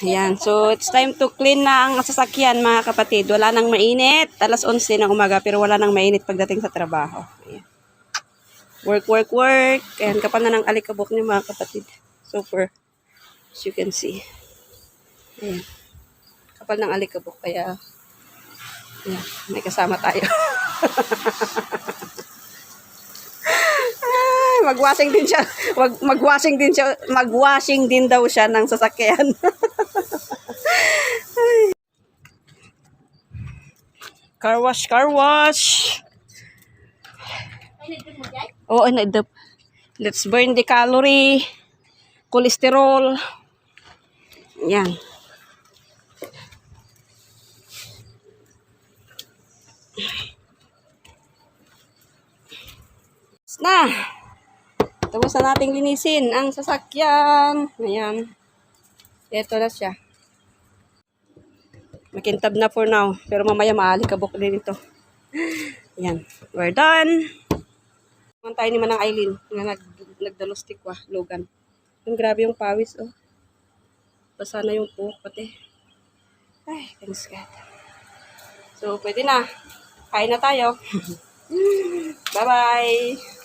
Ayan. So, it's time to clean na ang sasakyan, mga kapatid. Wala nang mainit. Alas 11 ng umaga, pero wala nang mainit pagdating sa trabaho. Ayan. Work, work, work. Ayan, kapal na ng alikabok niyo, mga kapatid. Super. As you can see. Ayan. Kapal ng alikabok. Kaya, ayan, may kasama tayo. Magwashing din siya. Magwashing din daw siya ng sasakyan. Car wash, car wash. Oo, naidap. Let's burn the calorie, cholesterol. Yan. Na. Tapos na nating linisin ang sasakyan. Ayan. Ito na siya. Makintab na for now. Pero mamaya maalikabok din ito. Ayan. We're done. Tayo ni Manang Aileen na nagdalustik wa, Logan. Yung grabe yung pawis, oh. Basa na yung buhok pati. Ay, thanks God. So, pwede na. Kain na tayo. Bye-bye.